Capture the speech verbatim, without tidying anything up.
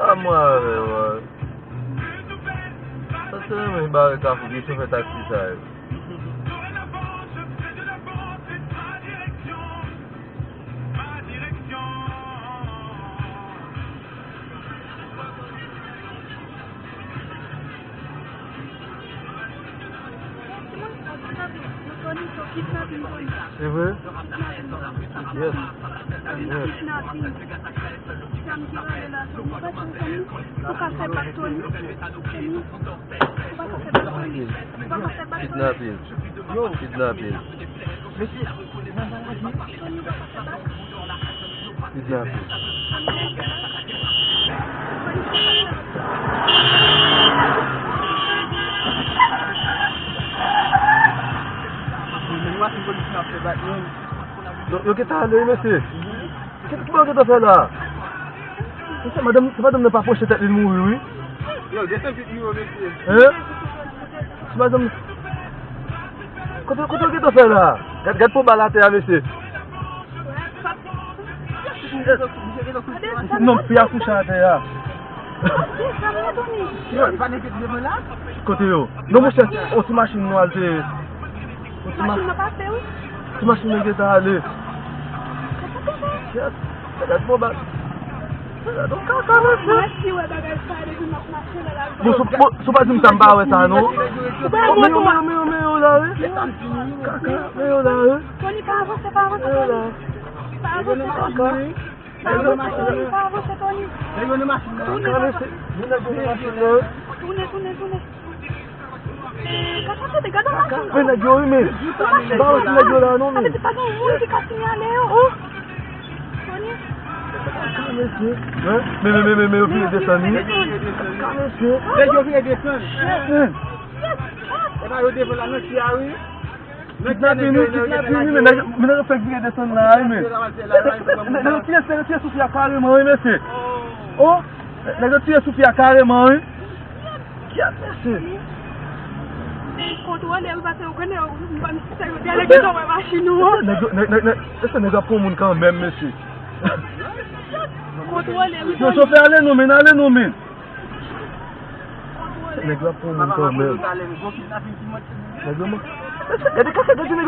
A mwen avè w. Sa se renmen bare kafou ki sofè taksi sa yo. Se vre? Yes. Yes. Kidnaping. Kidnaping. Kidnaping. Yo, yo gentan ale wi, mesye. Ki, ki bagay yo gentan fè la? Mesye, madanm, se madanm nan pa pwoche tèt li, l mouri wi. Yo, desann vit wi, mesye. Hein? Se madanm. Kote, kote yo gentan fè la? Gad, gad pou bal atè a, mesye. Non, fi a kouche atè a. Kote yo? Non, monchè, on ti machin nwa l te ye. On ti ma-, ti machin nan gentan ale. Yes. Gad pou bal. Gad on kaka, mesye. Bon, sou, bon, sou pa di m sa, m pa wè sa, non. Men yo, men yo, men yo, men yo la, wi. Kaka, men yo la, wi. Tony, pa avanse, pa avanse, Tony. Pa avanse, Tony. Pa avanse, Tony. Pa avanse, Tony. Tounen, tounen, tounen, tounen. Tounen, tounen, tounen. Kaka, tande, gade machin. Men nèg yo, wi, men. Ba wè ti nèg yo la, non, men. Sa vle di pa gen moun ki ka sinyale yo. Tony. Kaka, mesye. Hein? Men, men, men, men, men, yo vire desann, wi. Kaka, mesye. Nèg yo vire desann. Yes. E pa yo devan la, nan ti a, wi. Kidnaping wi, kidnaping wi, men nèg, men nèg yo fèk vire desann la, wi, men. Nèg yo tire, nèg yo tire sou fi a kareman, wi, mesye. Oh, nèg yo tire sou fi a kareman, wi. Kiyès, mesye? Kontwole wi, paske ou konnen, ou pa misye yo, te ale gentan wè machin ou an. Nèg yo, nèg, nèg, nèg, èske nèg ap pran moun kanmenm, mesye? Kontwole wi, yo, chofè, ale non, men, ale non, men. Nèg la pran moun kanmenm. Nèg la man-, gade kaka, gade nèg